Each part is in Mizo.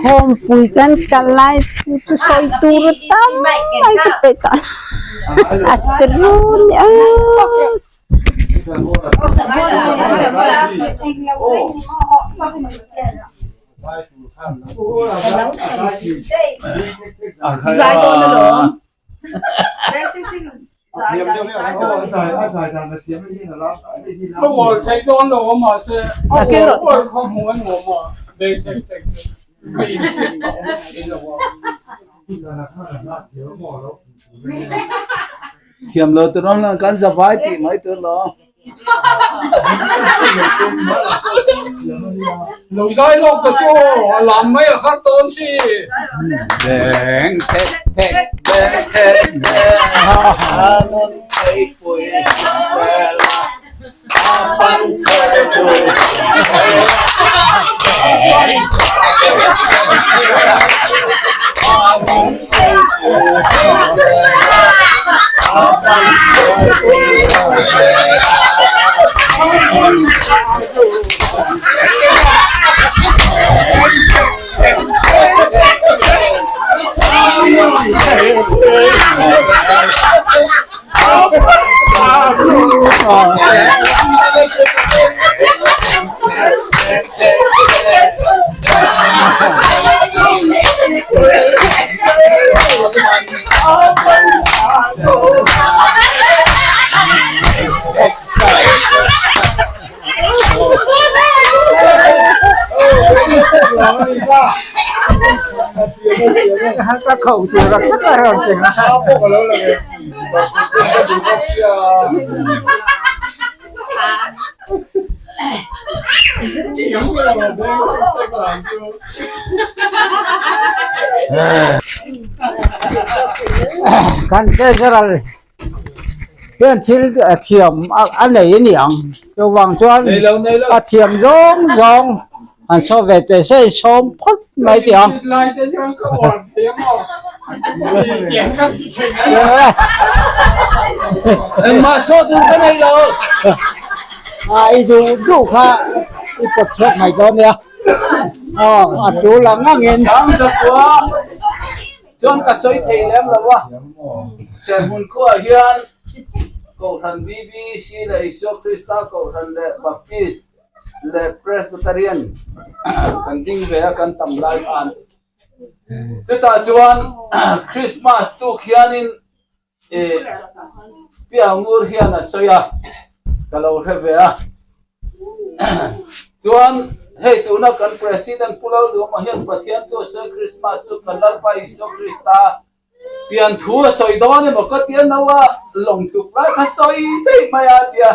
Khawmpui kan kal lai chu sawi tur a tam mai ka pe ta a ti run a. Thiam lo tur awm lo kan zavai tih mai tur lo. Lo zai lawk ta chu a lam mai a har dawn si. Beng thek thek beng thek thek a nun theipui sela a pan se chu Kan treasurer hian thil a thiam a nei a ni ang chuvang chuan a thiam zawng zawng an saw ve teh se in sawm phawt mai tih ang. Engmah saw tur ka nei lo. A i duh duh kha i pawt chhuak mai dawn nia. Aw a tul ang angin. Sang zakua chuan ka sawi thei lem lo a. Serhmun khuaah hian Kohhran BBC leh Isua Krista Kohhran leh Baptist leh Presbyterian kan ding ve a kan tam lai khan. Chutah chuan Christmas tuk hianin ih Piangur hian a sawi a, ka lo hre ve a. Chuan hei tuna kan President Pu Lalduhawma hian Pathian thu a sawi Christmas tuk kan Lalpa Isua Krista Pian thu a sawi dawn emaw ka tia no a lawng tuk lai kha sawi daih mai a tia.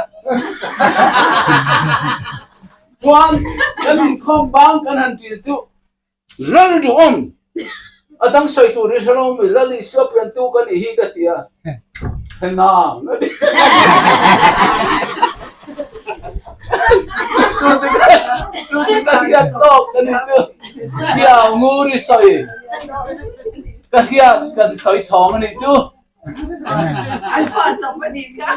Chuan kan inkhawm bang kan han tir chu ral duhawm a dang sawi tur hi hre lo mai Lal Isua pian tu ka nih hi ka tia. Henang a ti. Chu chu chu chu ka hriat tawk a ni chu. Hia ngur i sawi. Ka hriat kan sawi chhawng a nih chu. An phuah chawp a nih kha.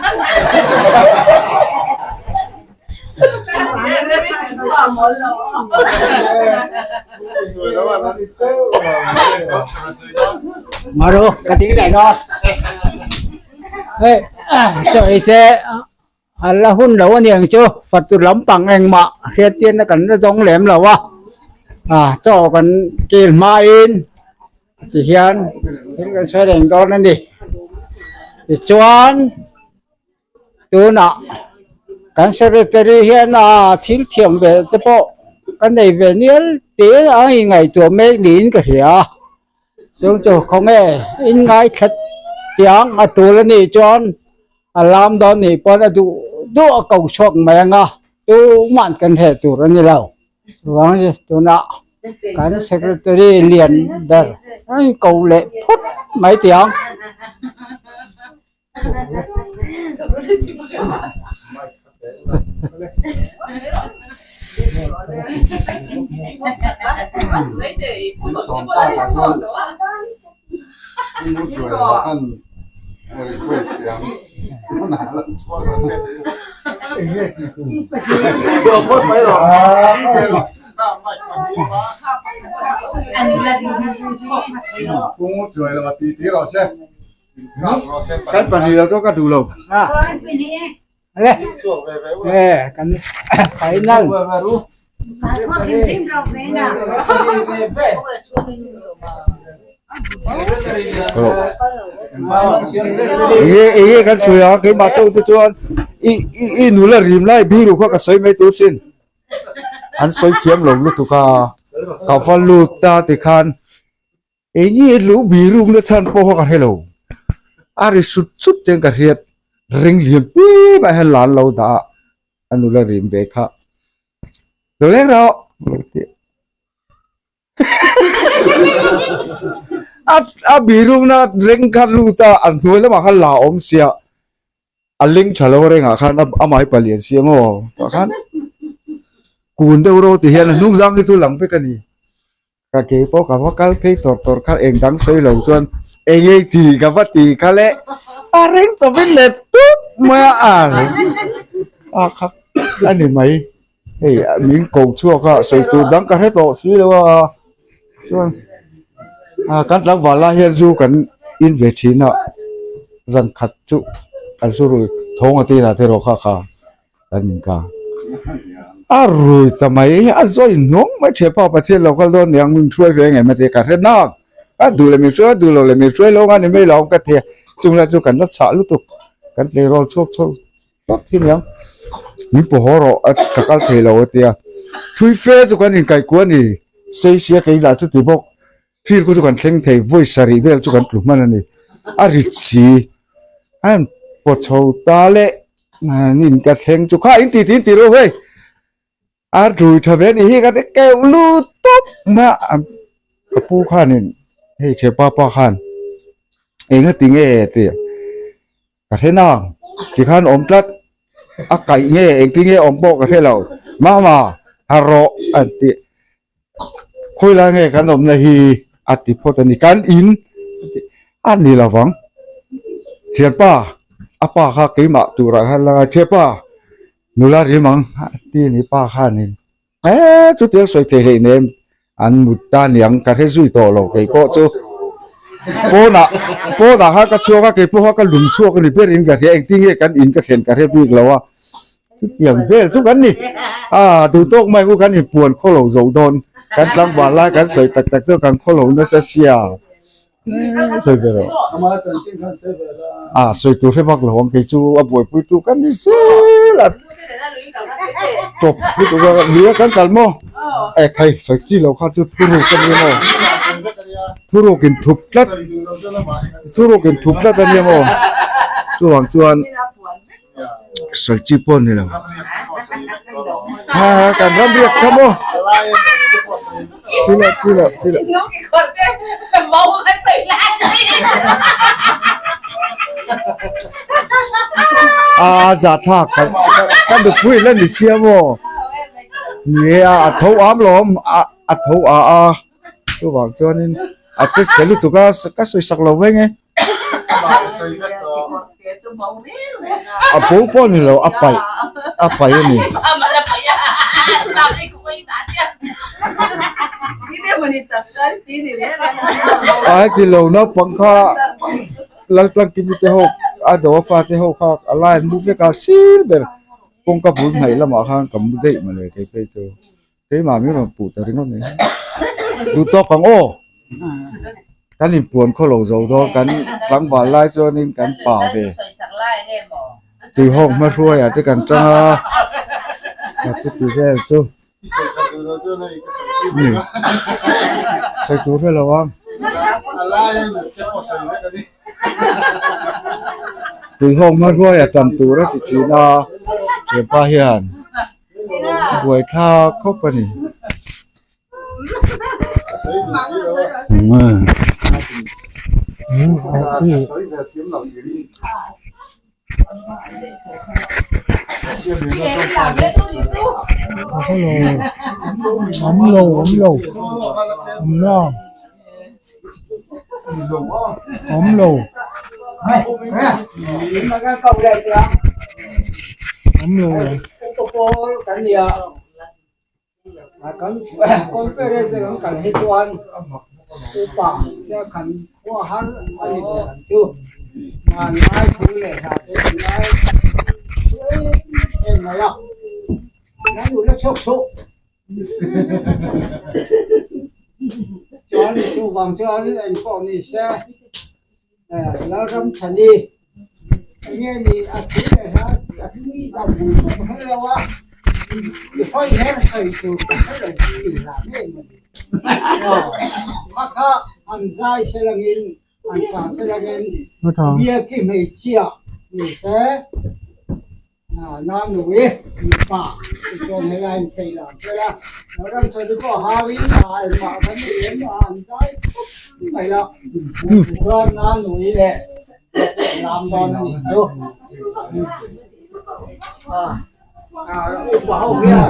Maru ka ding leh dawn. Hei sawi te a la hun lo a niang chu fatu lampang engmah hriattirna kan la dawng lem lo a a chaw kan kil hmain tihian thil kan sawi reng dawn a ni tichuan tunah kan secretary hian a thil thiam ve te pawh ka nei ve nial tih a inngaihtuah mek niin ka hria a. Chung chu khawnge in ngaithla tiang a tul a nih chuan a lam dawn nih pawn a duh duh a ko chhuak mai ang a, tuman kan heh tur a ni lo. Chuvang chu tunah. Kan secretary lian ber a ko leh phawt mai tih ang. Kan pahnih lo chu ka duh lo. Le kan final. Enge enge kan sawi a keimah chauh te chuan i i i nula rim lai biru kha ka sawi mai tur sin an sawi thiam lo lutuk a ka va lut ta tikhan. Eng nge lu bi rukna chhan pawh kha ka hre lo. A ri sut sut ten ka hriat ring lian pi mai hian lan lo dah a, a nula rim ve kha. Lo leng rawh lo ti. A a bi rukna ring kha lut a, a hnuai lamah khan la awm sia. A leng tha lo rengah khan amah hi palian si ang aw tah khan kun deuh ro ti hian a hnung zang hi chu lang vek a ni. Ka ke pawh ka va kal phei tawr tawr kha eng dang sawi lo chuan eng ei ti ka va ti kha le a reng chawpin let tut mai a a kha a ni mai hei min ko chhuak a sawi tur dang ka hre tawh si lo a chuan a kan tlangval lai hian zu kan in ve thin a zan khat chu an zu rui thawng a ti lah te rawh kha kha. Kan in ka a rui ta mai a zawi hnawng mai ṭhian pa Pathian lo kal dawn niang min hruai ve ngei mai ka hre nak a duh leh min hruai a duh lo leh min hruai lo nga ni mai lo ang ka ti a chung lai chu kan la chhah lutuk kan tleirawl chhuak chho tawp hi niang min paw haw rawh a ka kal thei lo a tia thui fe chu kan inkaih kuah a ni sei sia kei lah chu ti bawk field khu chu kan thleng thei vawi sarih vel chu kan tlu hman a ni a rit si a han paw chho ta leh. Nin ka thleng chu kha in ti tin ti ro hei a rui tha ve ni hi ka ti keuh lut tawp mai a ka pu khanin hei the pa pa khan eng a ti nge ti ka hre nang tikhan awm tlat a kaih nge engtin nge awm pawh ka hre lo mama ha rawh an ti khawi lai nge kan awmna hi a ti phawt a ni kan in a ni lo vang thianpa a pa kha keimah turah khan la ngai thianpa nula rim ang a ti a ni pa khanin eee chutiang sawi thei hleih nem an mut ta niang ka hre zui tawh lo kei pawh chu pawnah pawnah khan ka chhuak a kei pawh kha ka lum chhuak a ni berin ka hria engtin nge kan in ka thlen ka hre bik lo a. Chutiang vel chu kan ni. A duh tawk mai khu kan inpuan khaw lo zo dawn. Kan tlangval lai kan sawi tak tak chu kan khaw lo nasa sia. Sawi ve rawh. A sawi tur hre vak lo ang kei chu a buaipui tu kan ni zel a. Tawp lutuk a nia kan kal maw? E khai sawi chi lo kha chu thuruk a nia maw? Thuruk in thup tlat. Thuruk in thup tlat a nia maw? Chuvang chuan. Sawi chi pawh a ni lo ha kan ram riak kha maw chila chila chila a za thlak kan kan nupui la ni sia maw ni a a tho am lawm a a tho a a chuvang chuanin a che chhe lutuk a ka sawi sak lo veng e. A bo pawh ni lo a paih a paih a ni. A heti lo naupang kha Laltlangkimi te ho a do a fate ho kha a lai an mu vek a sir ber kawngka bul hnaih lamah khan ka mu daih mawle kei phei chu. Keimah min rawn puh ta ringawt mai. Duh tawk ang aw. Kan inpuan khaw lo zo dawn kan tlangval lai chuanin kan pa ve. Tuihawk hmahruaiah te kan tang a. Ka chuti vel chu. Ni. Sawi tur hre lo ang. Tuihawk hmahruaiah tan tur a ti thin a. Hepa hian. Buai thlak khawp a ni. Kan conference kan kal hi chuan upa te kan khua har a ni ber ang chu. Hmanlai thu leh hla te kan ngai em em mai a, nan duh la chhuak suh. Chuan chuvang chuan engpawh ni se Lalramchhani enge ni a thu leh hla a tui dam bul pawh ka hre lo a, i hawi her sawi tur ka hre lo tih hla ngei mai. Kha kha an zai se langin an sa se langin biaki hmeichhia ni se. Nau nui mipa chuan helai in chei lam vel a, ramchhaw te pawh hauin a engmah kan nei lem lo a, an zai khup mai a, chuan nau nui leh lam dawn a nih chu. Upa ho hian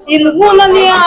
In hun a nia.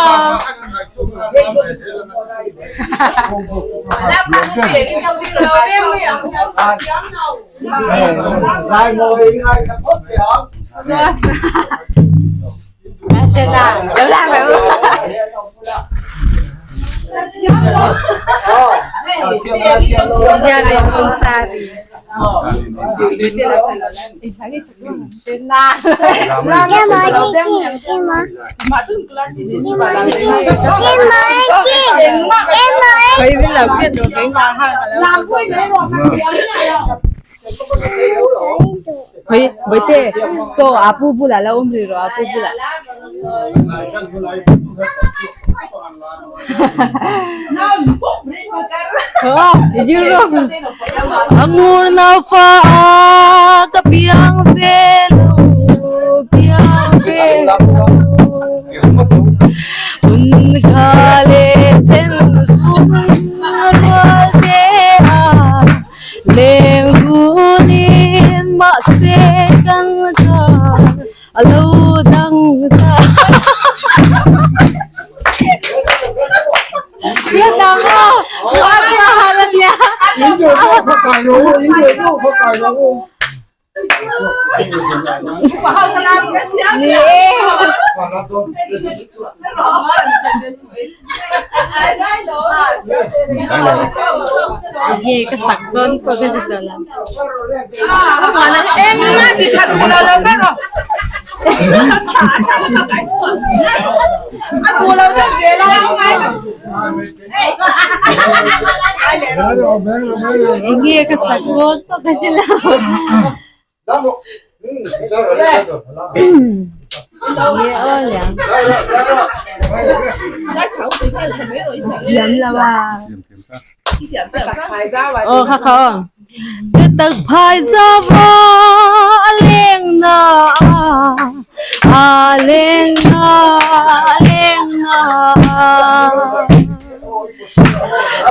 Saw a pu bulah la awm rih rawh a pu bulah. Angur naufa a ka piang ve lo piang ve lo hun kha leh chen rual te a leng dunin mahse kan tan a lo dang ta Nge ka sak dawn pawh ka hre tawh lo. Enge ka sak dawn pawh ka hre lo. Nge aw liam. Liam lo a. Aw kha kha aw. Ka tak phai zava a leng na a leng na a leng na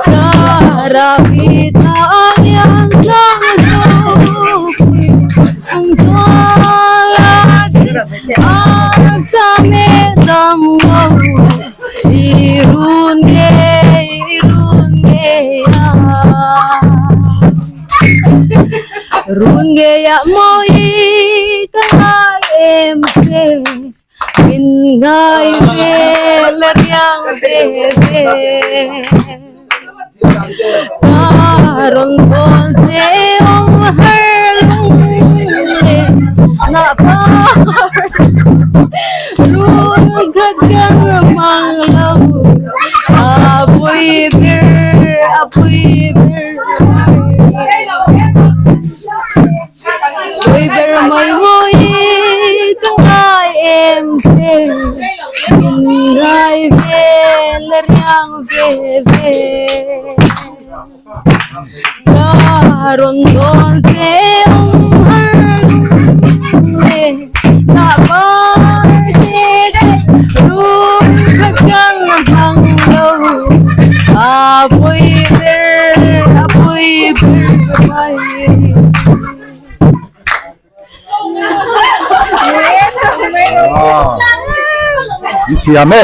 ka rabi ta lian tlang zo chung tual a a chame dam lo i run nge i run nge a run nge a mawi ka ngai em che min ngai ve la riang ve ve ka rawn bawl che awm har lung leh. Na par rul khat kan mang lo a pui ber a pui ber mai pui ber mai mawi ka ngai em che min ngai ve la riang ve ve. Ka rawn dawn che awm har lung e Hnah par che che rul khat kan hmang lo A pui ber a pui ber mai. Thiam e.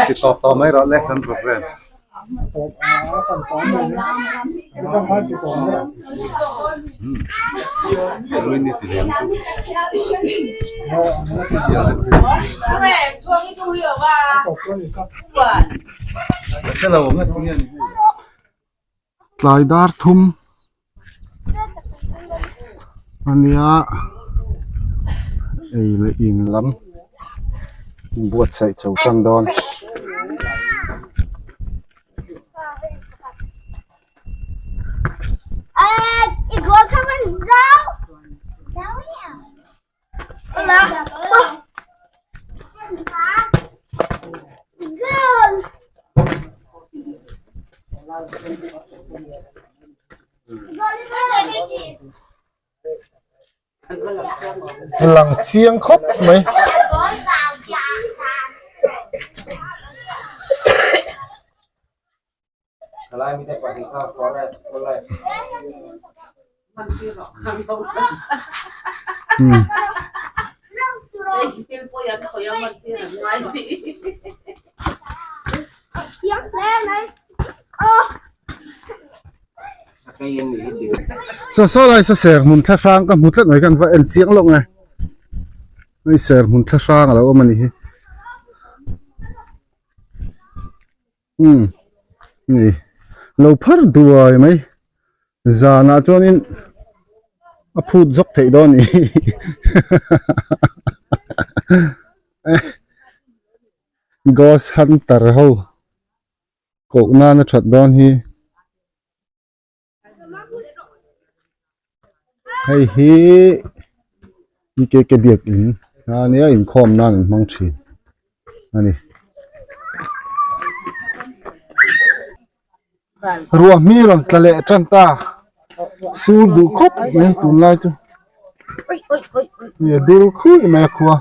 Ti tawp tawh mai rawh le kan program. Tlai dar thum ania ei leh in lam buatsaih chho tan dawn. Lang chiang khawp mai. Saw saw lai saw ser hmun thla hrang ka hmu tlat mai khan va en chiang lawk nge hei ser hmun thla hrang a lo awm a ni hi. Umm ni lo phar duai mai zanah chuanin a phut zawk theih dawn a ni ghost hunter ho koh nan a that dawn hi. Hei hi BKK biakin a nia inkhawm nan an hmang thin a ni. Ruah hmi rawn tla leh tan ta sur duh khawp mai tunlai chu nia dur khui mai a khua.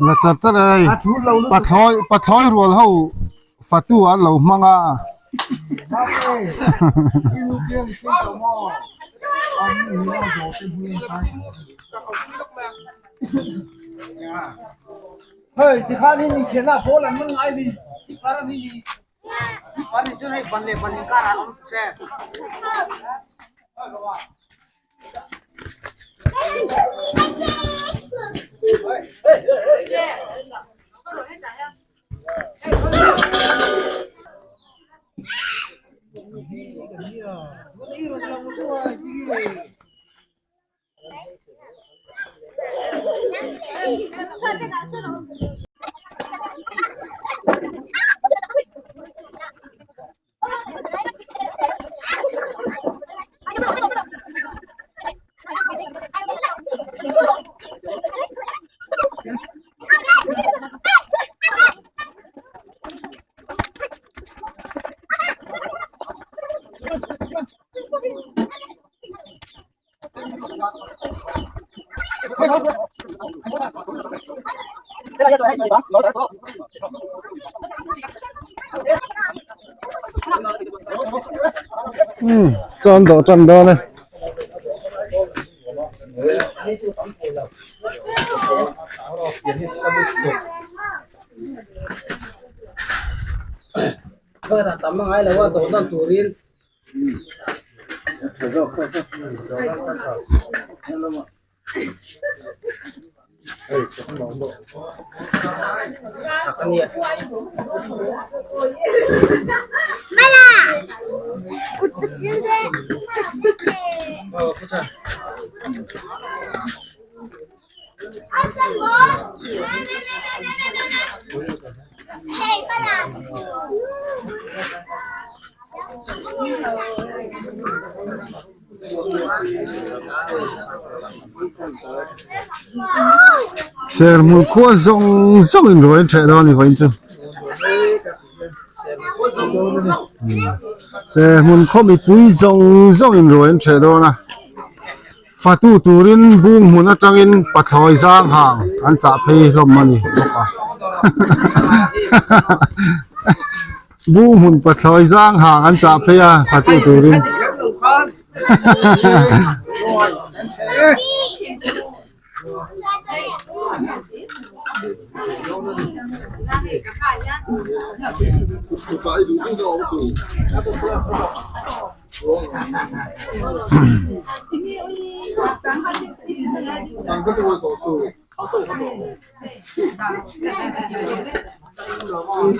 La char char a hei pathlawi pathlawi rual ho fatu an lo hmang a. Um chuan dawh tan dawn e. Serhmun khua zawng zawng in ruai an ṭheh dawn a ni vawiin chu. Serhmun khaw mipui zawng zawng in ruai an ṭheh dawn a. Fatu turin bung hmun atangin pathlawi zang hang an chah phei hlawm a ni bawk a. Bung hmun pathlawi zang hang an chah phei a fatu turin.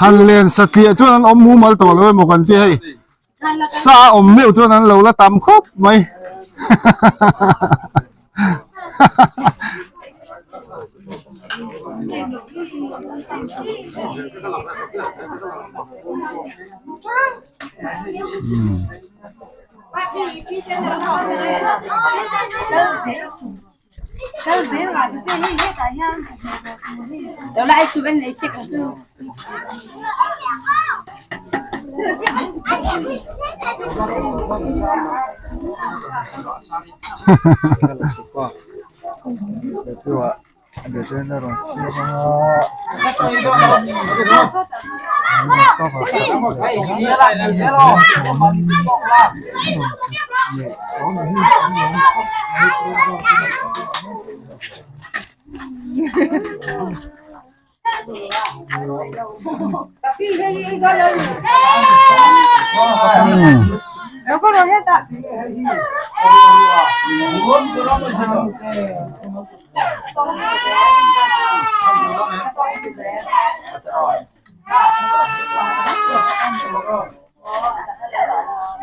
Han len satliah chuan an awm mumal tawh lo emaw kan ti hei. Sa awm meuh chuan an lo la tam khawp mai.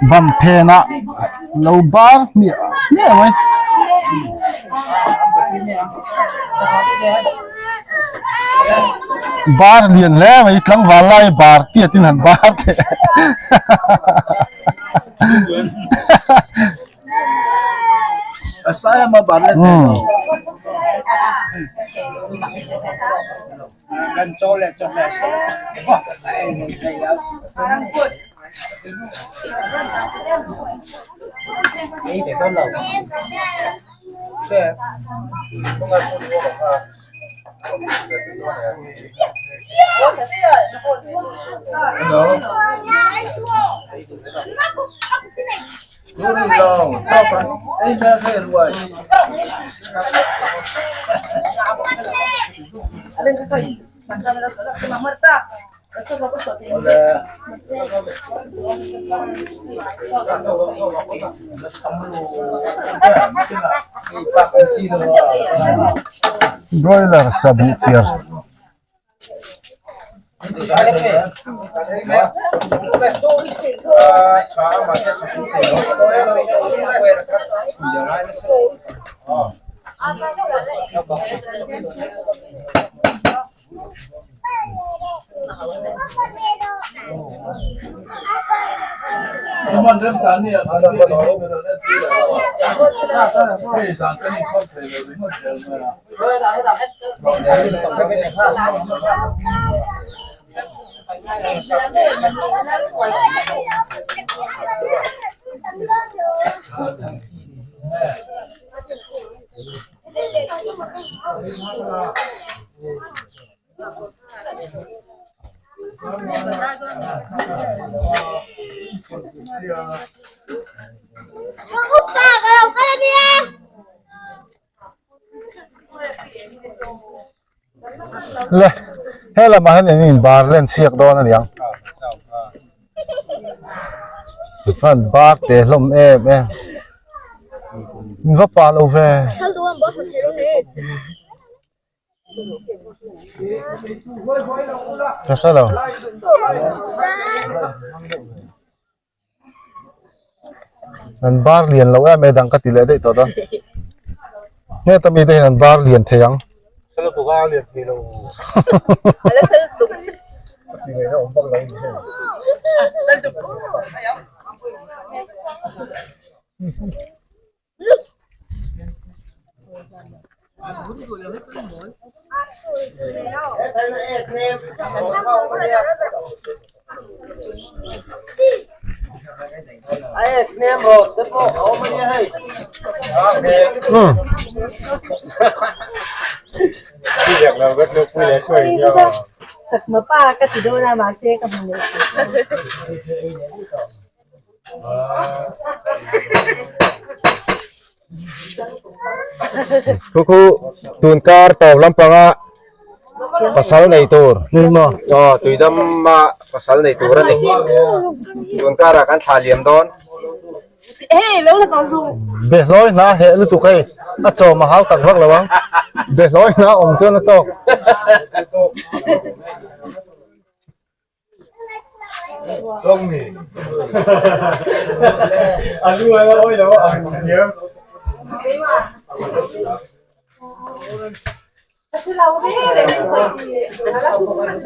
Ban phenah lo bar hmiah hmiah mai. Bar lian hle mai tlangval lai bar tiat in han bar teh. Broiler sa bih chiar. Le he lamah hian eng in bar len chhiak dawn a niang chuan bar te hlawm em em in va pah lo ve. Ka hre lo. An bar lian lo em e dang ka ti leh daih tawh dawn. Heta mi te hian an bar lian thei ang. Khu khu tun kar tawp lampanga pasal nei tur aw tuidama pasal nei tur a ni tun karah kan thlah liam dawn. Behlawi hna heh lutuk hei a chawm a hau tak vak lo ang behlawi hna awm chuan a tawk.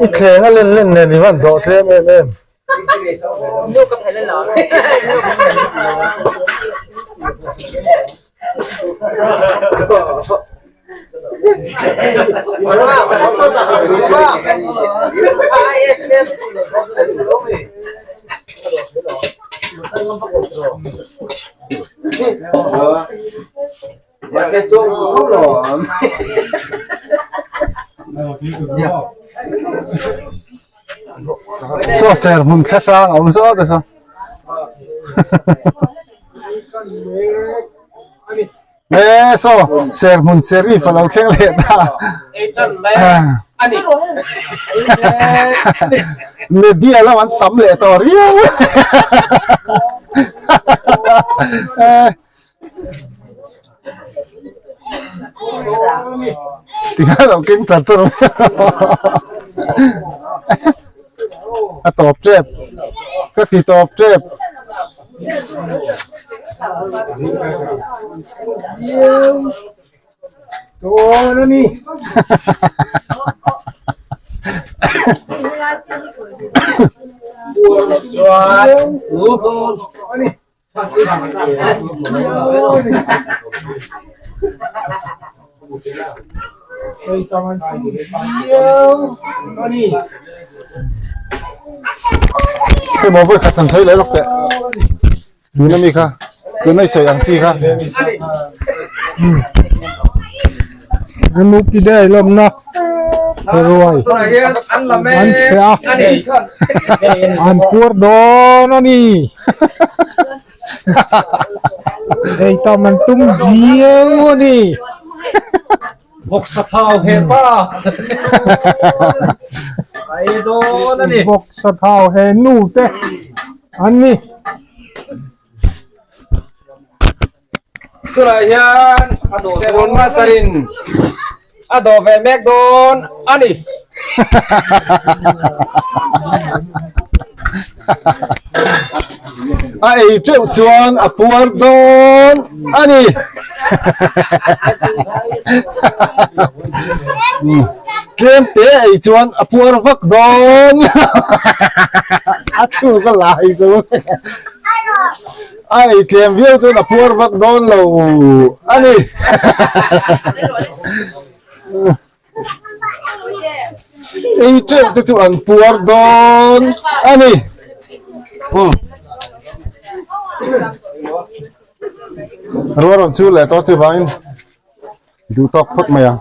I thleng a len len nen i van dawh tlem em em. Saw ser hmun thla hrang a awm zawt a saw. E saw ser hmun serif a lo thleng leh ta. Media lam an tam leh tawh riau. Tinga lo keng char char a tawp tep ka ti tawp tep Hei maw vawi khat han sawi leh lawk teh tuna mi kha tuna i sawi ang chi kha. Anupi daih lawmna ruai an chhe a an puar dawn a ni ei tam an tum viau a ni. Vawksa thau he pa ei dawn a ni. Vawksa thau he nu te an ni. Tunah hian Serhmun Master-in a dawh ve mek dawn a ni. A ei teuh chuan a puar dawn a ni. Tlem te ei chuan a puar vak dawn. A thu ka lai zo. A ei tlem viau chuan a puar vak dawn lo a ni. Ei teuh te chu an puar dawn a ni. Ruah rawn chur leh tawh chuvangin duh tawk phawt mai ang.